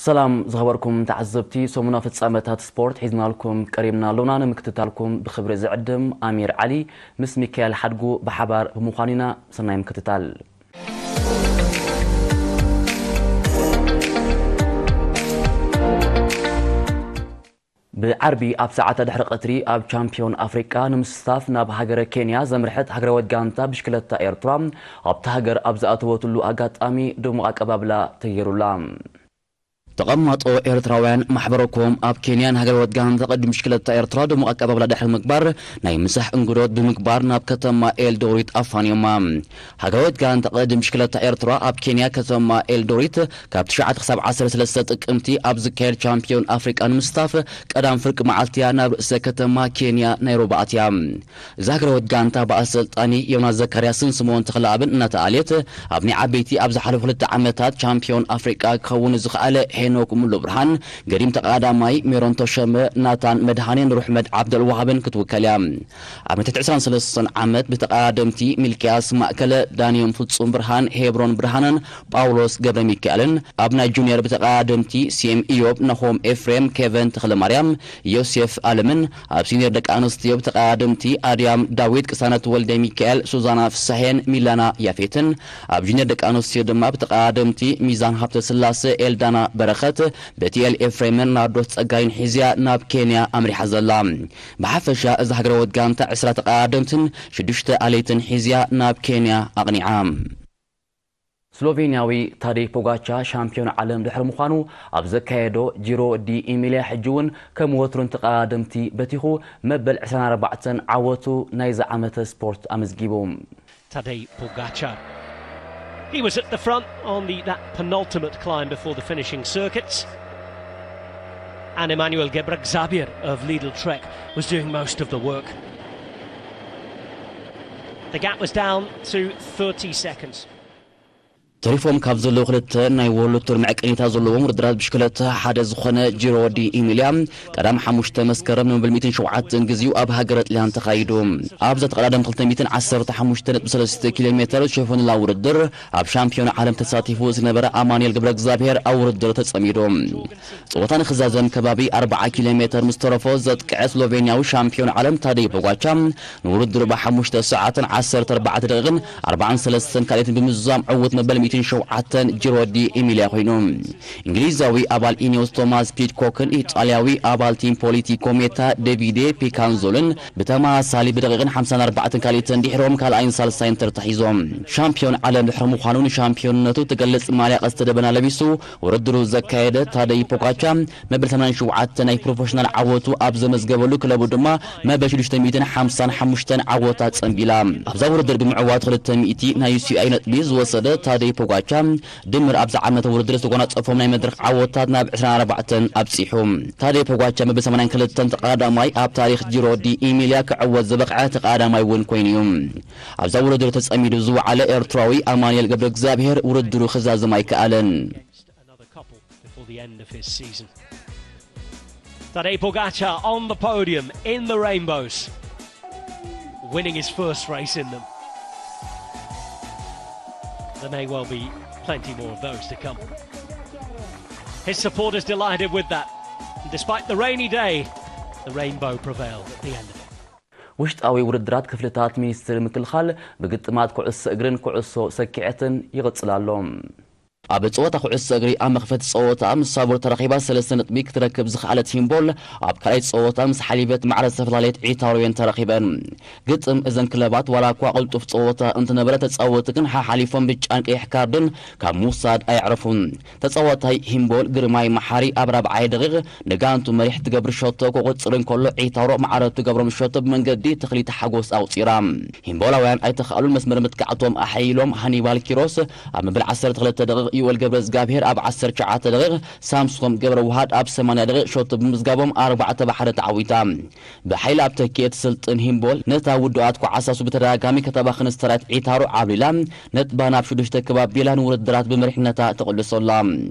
ሰላም ዝኸበርኩም ተዓዘብቲ፣ ሰሙና ፍጻመታት ስፖርት ሒዝናልኩም ቀሪብና ኣሎና። ንምክትታልኩም ብኽብሪ ዝዕድም ኣሚር ዓሊ ምስ ሚካኤል ሓድጉ ብሓባር ብምዃን ኢና። ሰናይ ምክትታል። ብዓርቢ ኣብ ሰዓተ ድሕሪ ቀትሪ ኣብ ቻምፒዮን ኣፍሪቃ ንምስታፍ ናብ ሃገረ ኬንያ ዘምርሐት ሃገራዊት ጋንታ ብሽክለታ ኤርትራ ኣብታ ሃገር ኣብ ዝኣተወትሉ ኣጋጣሚ ድሙቕ ኣቀባብላ ተገይሩላ። ተቐማጦ ኤርትራውያን ማሕበረኮም ኣብ ኬንያ ንሃገራዊት ጋንታ ቅድም ብሽክለታ ኤርትራ ድሙቕ ኣቀባብላ ድሕሪ ምግባር ናይ ምሳሕ እንግዶት ብምግባር ናብ ከተማ ኤልዶሪት ኣፋንዮማ። ሃገራዊት ጋንታ ቅድም ብሽክለታ ኤርትራ ኣብ ኬንያ ከተማ ኤልዶሪት ካብ ትሽዓተ ክሳብ ዓሰርተ ሰለስተ ጥቅምቲ ኣብ ዝካየድ ቻምፒዮን ኣፍሪቃ ንምስታፍ ቀዳም ፍርቂ መዓልቲያ ናብ ርእሰ ከተማ ኬንያ ናይሮቢ ኣትያ። እዛ ሃገራዊት ጋንታ ብኣሰልጣኒ ዮናስ ዘካርያስን ስምኦን ተኽለኣብን እናተኣልየት ኣብ ናይ ዓበይቲ ኣብ ዝሓለፉ ክልተ ዓመታት ቻምፒዮን ኣፍሪቃ ክኸውን ዝኸኣለ ሄኖክ ሙሉ ብርሃን፣ ገዲም ተቐዳማይ ሜሮን ተሸመ፣ ናታን መድሃኔን ሩሕመድ ዓብደልዋሃብን ክትውከል እያ። ኣብ ናይ ትሕቲ ዕስራን ሰለስተን ዓመት ብተቐዳደምቲ ሚልክያስ ማእከለ፣ ዳንዮም ፍጹም ብርሃን፣ ሄብሮን ብርሃነን ጳውሎስ ገብረ ሚካኤልን፣ ኣብ ናይ ጁኒየር ብተቐዳደምቲ ሴም ኢዮብ፣ ናሆም ኤፍሬም፣ ኬቨን ተኽለማርያም፣ ዮሴፍ ኣለምን፣ ኣብ ሲኒየር ደቂ ኣንስትዮ ብተቐዳደምቲ ኣድያም ዳዊት፣ ቅሳነት ወልደ ሚካኤል፣ ሱዛና ፍሳሄን ሚላና ያፌትን፣ ኣብ ጁኒየር ደቂ ኣንስትዮ ድማ ብተቐዳደምቲ ሚዛን ሃብተ ስላሰ፣ ኤልዳና በረኸት፣ ቤትኤል ኤፍሬምን ናርዶስ ጸጋይን ሒዝያ ናብ ኬንያ ኣምሪሓ ዘላ። ብሓፈሻ እዛ ሃገራዊት ጋንታ ዕስራ ተቐዳደምትን ሽዱሽተ ኣለይትን ሒዝያ ናብ ኬንያ ኣቕኒዓ። ስሎቬንያዊ ታደይ ፖጋቻ ሻምፒዮን ዓለም ድሕሪ ምዃኑ ኣብ ዘካየዶ ጂሮ ዲ ኢሚልያ ሕጂ እውን ከም ወትሩን ተቐዳደምቲ በቲኹ መበል ዕስራን ኣርባዕተን ዓወቱ ናይዚ ዓመተ ስፖርት ኣመዝጊቡ። Tadej Pogacar. He was at the front on the, that penultimate climb before the finishing circuits. And Emmanuel Gebrezgabier of Lidl Trek was doing most of the work. The gap was down to thirty seconds. ተሪፎም ካብ ዘለዉ ክልተ ናይ ወርልድ ቱር መዐቀኒታት ዘለዎም ውድድራት ብሽክለታ ሓደ ዝኾነ ጂሮ ዲ ኢሚልያ ቀዳም ሓሙሽተ መስከረም ንመበል ሚእትን ሸውዓተን ግዜኡ ኣብ ሃገረ ጥልያን ተኻይዱ። ኣብዛ ተቐዳደም ክልተ ሚእትን ዓሰርተ ሓሙሽተ ነጥቢ ሰለስተ ኪሎ ሜተር ዝሸፈኑላ ውድድር ኣብ ሻምፒዮን ዓለም ተሳቲፉ ዝነበረ ኣማኑኤል ገብረ እግዚኣብሔር ኣብ ውድድር ተጸሚዱ። ጸወታ ንክዛዘም ከባቢ ኣርባዓ ኪሎ ሜተር ምስ ተረፎ ዘጥቅዐ ስሎቬንያዊ ሻምፒዮን ዓለም ታደይ ፖጋቻ ንውድድሩ ብሓሙሽተ ሰዓትን ዓሰርተ ኣርባዕተ ደቂቕን ኣርባዓን ሰለስተን ካልኦትን ብምዝዛም ዕዉት መበል ሚእትን ሸውዓተን ጂሮ ዲ ኢሚልያ ኮይኑ። እንግሊዛዊ ኣባል ኢኒዮስ ቶማስ ፒድኮክን ኢጣልያዊ ኣባል ቲም ፖሊቲኮ ሜታ ዴቪዴ ፒካንዞልን ብተመሳሳሊ ብደቂቕን ሓምሳን ኣርባዕተን ካልኦትን ድሕሮም ካልኣይን ሳልሳይን ተርታ ሒዞም። ሻምፒዮን ዓለም ድሕሪ ምዃኑ ንሻምፒዮንነቱ ትገልጽ ማልያ ቀስተ ደበና ለቢሱ ውድድሩ ዘካየደ ታደይ ፖጋቻ መበል ሰማንያን ሸውዓተ ናይ ፕሮፌሽናል ዓወቱ ኣብ ዘመዝገበሉ ክለቡ ድማ መበል ሽዱሽተ ሚእትን ሓምሳን ሓሙሽተን ዓወታት ጸንቢላ። ኣብዛ ውድድር ብምዕዋት ክልተ ሚእቲ ናይ ዩ ሲ ኣይ ነጥቢ ዝወሰደ ታደይ ፖጋቻ ድምር ኣብዚ ዓመተ ውድድር ዝተጎናጸፎም ናይ መድረኽ ዓወታት ናብ ዕስራን ኣርባዕተን ኣብጺሑ። ታደይ ፖጋቻ መበል ሰማንያን ክልተን ተቐዳዳማይ ኣብ ታሪኽ ጂሮ ዲ ኢሚልያ ክዕወት ዝበቕዐ ተቐዳዳማይ እውን ኮይኑ እዩ። ኣብዛ ውድድር ተጸሚዱ ዝወዓለ ኤርትራዊ ኣማኑኤል ገብረ እግዚኣብሔር ውድድሩ ክዛዝም ኣይከኣለን። Another couple before the end of his season. Tadej Pogacar on the podium in the Rainbows, winning his first race in them. There may well be plenty more of those to come. His supporters delighted with that. And despite the rainy day, the rainbow prevailed at the end of it. ውሽጣዊ ውድድራት ክፍልታት ሚኒስትሪ ምክልኻል ብግጥማት ኩዕሶ እግርን ኩዕሶ ሰኪዐትን ይቕጽል ኣሎ። ኣብ ጸወታ ኩዕሶ እግሪ ኣብ መኽፈቲ ጸወታ ምስ ሳቡር ተራኺባ ሰለስተ ነጥቢ ክትረክብ ዝኸኣለት ሂምቦል ኣብ ካልኣይ ጸወታ ምስ ሓሊበት ማዕረ ዝተፈላለየት ዒታሮየን ተራኺበን። ግጥም እዘን ክለባት ዋላ እኳ ቅልጡፍ ጸወታ እንትነበረ ተጻወቲ ግን ሓሓሊፎም ብጫን ቀይሕ ካርድን ካብ ምውሳድ ኣየዕረፉን። ተጻዋታይ ሂምቦል ግርማይ መሓሪ ኣብ ራብዓይ ደቂቕ ንጋንቱ መሪሕ ትገብር ሸቶ ክቑጽር እንከሎ ዒታሮ ማዕረ ትገብሮም ሸቶ ብመንገዲ ተኽሊት ሓጎስ ኣቑጺራ። ሂምቦላውያን ኣይተኻእሉን መስመር ምጥቃዕቶም ኣሐይሎም ሃኒባል ኪሮስ ኣብ መበል ዓሰርተ ክልተ ደቂቕ ዩኤል ገብረ እግዚኣብሔር ኣብ ዓሰርተ ትሽዓተ ደቂቕ ሳምሶም ገብረ ውሃድ ኣብ ሰማንያ ደቂቕ ሸቶ ብምዝጋቦም ኣርባዕተ ብሓደ ተዓዊታ። ብሓይሊ ኣብ ተኪኤ ትስልጥን ሂምቦል ነታ ውዱኣት ኳዓሳሱ ብተደጋጋሚ ከተባኽን ዝተራእየት ዒታሮ ዓብሊላ ነጥባ ናብ ሽዱሽተ ክባቢላ ንውድድራት ብመሪሕነታ ትቕልሶ ኣላ።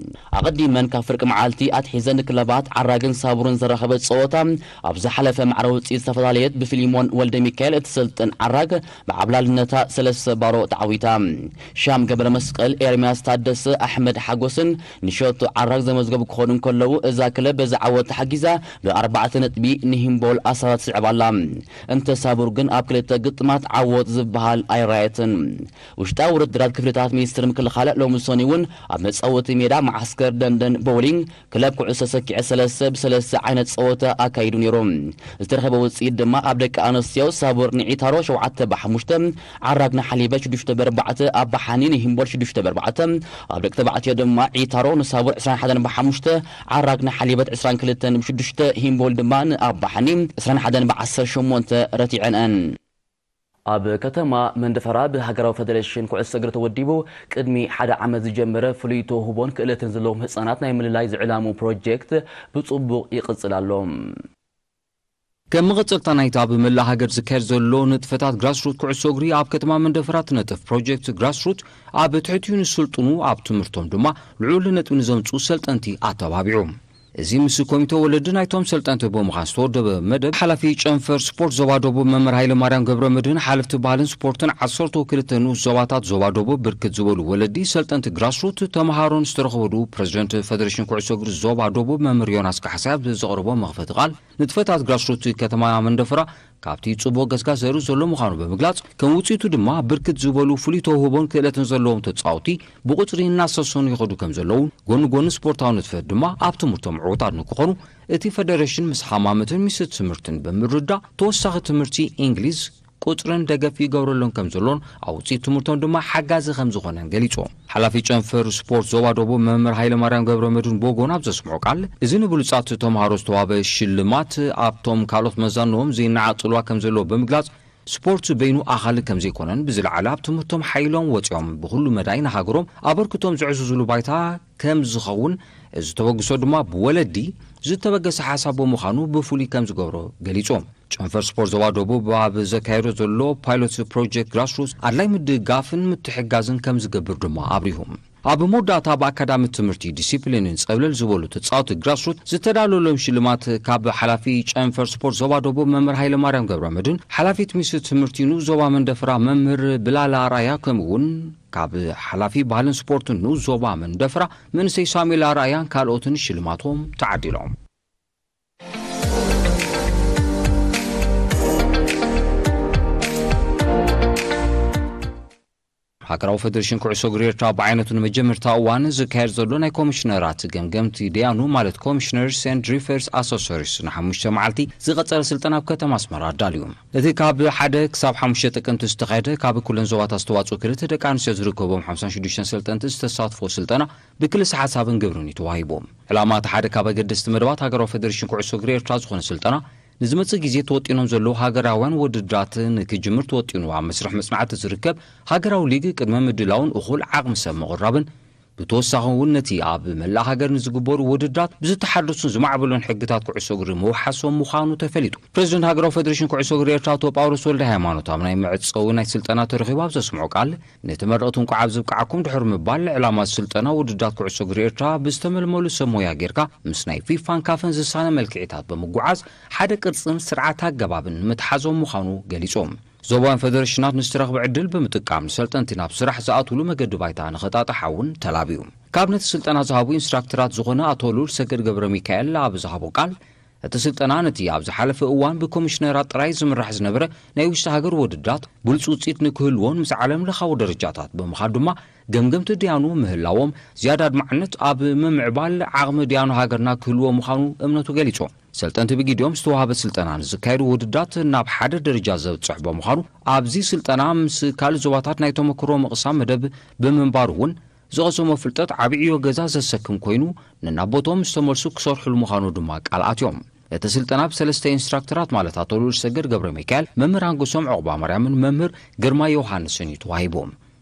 ኣቐዲመን ካብ ፍርቂ መዓልቲ ኣትሒዘን ንክለባት ዓራግን ሳቡርን ዘራኸበት ጸወታ ኣብ ዝሓለፈ ማዕረ ውጽኢት ዝተፈላለየት ብፊሊሞን ወልደ ሚካኤል እትስልጥን ዓራግ ብዓብላልነታ ሰለስተ ባሮ ተዓዊታ። ሻም ገብረ መስቀል፣ ኤርምያስ ታደሰ፣ ኣሕመድ ሓጎስን ንሸቱ ዓራግ ዘመዝገቡ ክኾኑ እንከለዉ፣ እዛ ክለብ በዚ ዓወት ተሓጊዛ ብኣርባዕተ ነጥቢ ንሂምቦል ኣሳታት ትስዕብ ኣላ። እንተ ሳቡር ግን ኣብ ክልተ ግጥማት ዓወት ዝበሃል ኣይረኣየትን። ውሽጣዊ ውድድራት ክፍልታት ሚኒስትሪ ምክልኻል ሎሚ ሰኑይ እውን ኣብ መጻወቲ ሜዳ ማዓስከር ደንደን ቦውሊንግ ክለብ ኩዕሶ ሰኪዐ ሰለስተ ብሰለስተ ዓይነት ጸወታ ኣካይዱ ነይሩ። ዝተረኸበ ውጽኢት ድማ ኣብ ደቂ ኣንስትዮ ሳቡር ንዒታሮ ሸውዓተ ብ ሓሙሽተ፣ ዓራግ ንሓሊበት ሽዱሽተ ብ ኣርባዕተ፣ ኣባሓኒ ንሂምቦል ሽዱሽተ ብ ኣርባዕተ፣ ኣብ ደቂ ተባዕትዮ ድማ ዒታሮ ንሳቡር ዕስራን ሓደን ብ ሓሙሽተ፣ ዓራግ ንሓሊበት ዕስራን ክልተን ብ ሽዱሽተ፣ ሂምቦል ድማ ንኣባሓኒ ዕስራን ሓደን ብ ዓሰርተ ሸሞንተ ረቲዐንአን። ኣብ ከተማ መንደፈራ ብሃገራዊ ፈደሬሽን ኩዕሶ እግሪ ተወዲቡ ቅድሚ ሓደ ዓመት ዝጀመረ ፍሉይ ተውህቦን ክእለትን ዘለዎም ህጻናት ናይ ምልላይ ዝዕላሙ ፕሮጀክት ብጽቡቕ ይቕጽል ኣሎ። ከም መቐጸልታ ናይቲ ኣብ መላእ ሃገር ዝካየድ ዘሎ ንጥፈታት ግራስሩት ኩዕሶ እግሪ፣ ኣብ ከተማ መንደፈራ ትነጥፍ ፕሮጀክት ግራስሩት ኣብ ትሕቲኡ ንስልጥኑ ኣብ ትምህርቶም ድማ ልዑል ነጥቢ ንዘምጽኡ ሰልጠንቲ ኣተባቢዑ። እዚ ምስ ኮሚተ ወለዲ ናይቶም ሰልጠንቲ ብምዃን ዝተወደበ መደብ፣ ሓላፊ ጨንፈር ስፖርት ዞባ ደቡብ መምህር ሃይለ ማርያም ገብረ መድህን፣ ሓለፍቲ ባህልን ስፖርትን ዓሰርተ ክልተ ንኡስ ዞባታት ዞባ ደቡብ ብርክት ዝበሉ ወለዲ ሰልጠንቲ ግራስሩት ተምሃሮን ዝተረኸበሉ ፕሬዚደንት ፈደሬሽን ኩዕሶ እግሪ ዞባ ደቡብ መምህር ዮናስ ካሕሳይ ኣብ ዘቕረቦ መኽፈቲ ቃል፣ ንጥፈታት ግራስሩት ከተማ መንደፈራ ካብቲ ጽቡቕ ገስጋስ ዘርኢ ዘሎ ምዃኑ ብምግላጽ፣ ከም ውጽኢቱ ድማ ብርክት ዝበሉ ፍሉይ ተውህቦን ክእለትን ዘለዎም ተጻወቲ ብቁጽሪ እናሰሰኑ ይኸዱ ከም ዘለውን፣ ጎኒ ጎኒ ስፖርታዊ ንጥፈት ድማ ኣብ ትምህርቶም ዕዉታት ንክኾኑ እቲ ፈደሬሽን ምስ ሃማመትን ሚኒስትሪ ትምህርትን ብምርዳእ፣ ተወሳኺ ትምህርቲ እንግሊዝ፣ ቁጽርን ደገፍ ይገብረሎም ከም ዘሎን፣ ኣብ ውጽኢት ትምህርቶም ድማ ሓጋዚ ከም ዝኾነን ገሊጾም። ሓላፊ ጨንፈር ስፖርት ዞባ ደቡብ መምህር ሃይለ ማርያም ገብረ መድህን ቦጎን ኣብ ዘስምዖ ቃል፣ እዚ ንብሉጻት ተምሃሮ ዝተዋህበ ሽልማት ኣብቶም ካልኦት መዛንኦም ዘይነዓጽልዋ ከም ዘለዎ ብምግላጽ፣ ስፖርት በይኑ ኣኻሊ ከም ዘይኮነን፣ ብዝለዓለ ኣብ ትምህርቶም ሓይሎም ወጺኦም ብኹሉ መዳይ ንሃገሮም ኣበርክቶም ዘዕዝዙሉ ባይታ ከም ዝኸውን፣ እዚ ተበግሶ ድማ ብወለዲ ዝተበገሰ ሓሳብ ብምዃኑ ብፍሉይ ከም ዝገብሮ ገሊጾም። ጨንፈር ስፖርት ዞባ ደቡብ ኣብ ዘካየዶ ዘሎ ፓይሎት ፕሮጀክት ግራስሩትስ ኣድላይ ምድጋፍን ምትሕጋዝን ከም ዝገብር ድማ ኣብሪሁ። ኣብ መወዳእታ ብኣካዳሚ ትምህርቲ፣ ዲሲፕሊንን ጸብለል ዝበሉ ተጻወቲ ግራስሩት ዝተዳለወሎም ሽልማት ካብ ሓላፊ ጨንፈር ስፖርት ዞባ ደቡብ መምህር ሃይለ ማርያም ገብረ መድህን፣ ሓላፊት ሚኒስትሪ ትምህርቲ ንኡስ ዞባ መንደፈራ መምህር ብላላ ኣርኣያ፣ ከምኡ እውን ካብ ሓላፊ ባህልን ስፖርትን ንኡስ ዞባ መንደፈራ መንእሰይ ሳሙኤል ኣርኣያን ካልኦትን ሽልማቶም ተዓዲሎም። ሃገራዊ ፈደሬሽን ኩዕሶ እግሪ ኤርትራ ብዓይነቱ ንመጀመርታ እዋን ዝካየድ ዘሎ ናይ ኮሚሽነራት ገምገምቲ ደያኑ፣ ማለት ኮሚሽነርስ ኤንድ ሪፈርስ ኣሶሰርስ፣ ንሓሙሽተ መዓልቲ ዝቐጸለ ስልጠና ኣብ ከተማ ኣስመራ ኣዳልዩ። እቲ ካብ ሓደ ክሳብ ሓሙሽተ ጥቅምቲ ዝተኻየደ፣ ካብ ኩለን ዞባታት ዝተዋጽኡ ክልተ ደቂ ኣንስትዮ ዝርከቦም ሓምሳን ሽዱሽተን ሰልጠንቲ ዝተሳትፎ ስልጠና፣ ብክልሰ ሓሳብን ግብርን እዩ ተዋሂቡ። ዕላማ እቲ ሓደ ካብ ኣገደስቲ መደባት ሃገራዊ ፈደሬሽን ኩዕሶ እግሪ ኤርትራ ዝኾነ ስልጠና፣ ንዝመጽእ ግዜ ተወጢኖም ዘለዉ ሃገራውያን ውድድራት ንክጅምር ተወጢኑ ኣብ መስርሕ መጽናዕቲ ዝርከብ ሃገራዊ ሊግ ቅድመ ምድላውን እኹል ዓቕሚ ሰብ ምቕራብን፣ ብተወሳኺ እውን ነቲ ኣብ መላእ ሃገር ንዝግበሩ ውድድራት ብዝተሓደሱን ዝማዕበሉን ሕግታት ኩዕሶ እግሪ ምውሓሶም ምዃኑ ተፈሊጡ። ፕሬዚደንት ሃገራዊ ፈደሬሽን ኩዕሶ እግሪ ኤርትራ ኣቶ ጳውሎስ ወልደ ሃይማኖት ኣብ ናይ መዕጸዊ ናይ ስልጠና ተረኺቡ ኣብ ዘስምዖ ቃል፣ ንተመረቕቲ እንቋዕ ኣብ ዘብቅዓኩም ድሕሪ ምባል፣ ዕላማ ስልጠና ውድድራት ኩዕሶ እግሪ ኤርትራ ብዝተመልመሉ ሰብ ሞያ ጌርካ ምስ ናይ ፊፋን ካፍን ዝሳነ መልክዒታት ብምጉዓዝ ሓደ ቅርጽን ስርዓት ኣገባብን ምትሓዞም ምዃኑ ገሊጾም። ዞባውያን ፈደሬሽናት ንዝተረኽበ ዕድል ብምጥቃም ንሰልጠንቲ ናብ ስራሕ ዝኣትውሉ መገዲ ባይታ ንኸጣጥሓ እውን ተላብዩ። ካብ ነቲ ስልጠና ዝሃቡ ኢንስትራክተራት ዝኾነ ኣቶ ልኡል ሰገድ ገብረ ሚካኤል ኣብ ዝሃቦ ቃል፣ እቲ ስልጠና ነቲ ኣብ ዝሓለፈ እዋን ብኮሚሽነራት ጥራይ ዝምራሕ ዝነበረ ናይ ውሽጢ ሃገር ውድድራት ብሉጽ ውጽኢት ንክህልዎን ምስ ዓለም ለኻዊ ደረጃታት ብምኻድ ድማ ገምገምቲ ደያኑ ምህላዎም ዝያዳ ኣድማዕነት ኣብ ምምዕባል ዓቕሚ ደያኑ ሃገርና ክህልዎ ምዃኑ እምነቱ ገሊጹ። ሰልጠንቲ ብጊዲኦም ዝተዋህበ ስልጠና ንዝካየዱ ውድድራት ናብ ሓደ ደረጃ ዘብጽሕ ብምዃኑ፣ ኣብዚ ስልጠና ምስ ካልእ ዞባታት ናይ ተመክሮ ምቕሳም መደብ ብምንባሩ እውን ዝቐሰሞ ፍልጠት ዓቢ ዕዮ ገዛ ዘሰክም ኮይኑ፣ ነናብ ቦትኦም ምስ ተመልሱ ክሰርሕሉ ምዃኑ ድማ ቃል ኣትዮም። እቲ ስልጠና ብሰለስተ ኢንስትራክተራት፣ ማለት ኣቶ ልኡል ሰገድ ገብረ ሚካኤል፣ መምህር ኣንጎሶም ዑቕባ ማርያምን መምህር ግርማ ዮሃንስን እዩ ተዋሂቡ።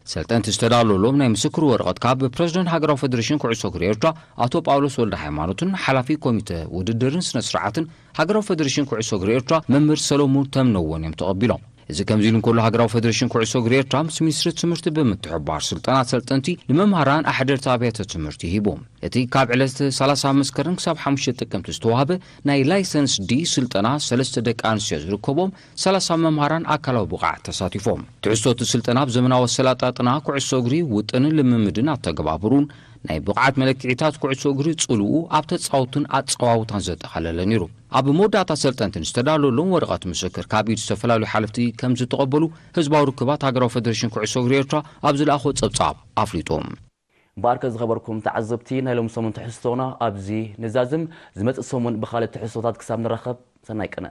ሰልጠንቲ ዝተዳለወሎም ናይ ምስክር ወረቐት ካብ ፕረዚደንት ሃገራዊ ፈደሬሽን ኩዕሶ እግሪ ኤርትራ ኣቶ ጳውሎስ ወልደ ሃይማኖትን ሓላፊ ኮሚተ ውድድርን ስነ ስርዓትን ሃገራዊ ፈደሬሽን ኩዕሶ እግሪ ኤርትራ መምህር ሰሎሙን ተምነዎን እዮም ተቐቢሎም። እዚ ከምዚ ኢሉ እንከሎ፣ ሃገራዊ ፌደሬሽን ኩዕሶ እግሪ ኤርትራ ምስ ሚኒስትሪ ትምህርቲ ብምትሕብባር ስልጠና ሰልጠንቲ ንመምሃራን ኣሕደርቲ ኣብያተ ትምህርቲ ሂቡ። እቲ ካብ ዕለት ሰላሳ መስከረም ክሳብ ሓሙሽተ ጥቅምቲ ዝተዋህበ ናይ ላይሰንስ ዲ ስልጠና ሰለስተ ደቂ ኣንስትዮ ዝርከቦም ሰላሳ መምሃራን ኣካላዊ ብቕዓት ተሳቲፎም። ትሕዝቶ እቲ ስልጠና ኣብ ዘመናዊ ኣሰላጣጥና ኩዕሶ እግሪ ውጥንን ልምምድን ኣተገባብሩን ናይ ብቕዓት መለክዒታት ኩዕሶ እግሪ ጽልኡ ኣብ ተጻወቱን ኣጸዋውታን ዘጠቓለለ ነይሩ። ኣብ መወዳእታ ሰልጠንትን ዝተዳለወሎም ወረቐት ምስክር ካብ ኢድ ዝተፈላለዩ ሓለፍቲ ከም ዝተቐበሉ ህዝባዊ ርክባት ሃገራዊ ፌደሬሽን ኩዕሶ እግሪ ኤርትራ ኣብ ዝለኣኾ ጸብጻብ ኣፍሊጡ። እምበኣርከ ዝኸበርኩም ተዓዘብቲ፣ ናይ ሎም ሰሙን ትሕዝቶና ኣብዚ ንዛዝም። ዝመጽእ ሰሙን ብኻልእ ትሕዝቶታት ክሳብ ንራኸብ፣ ሰናይ ቅነ።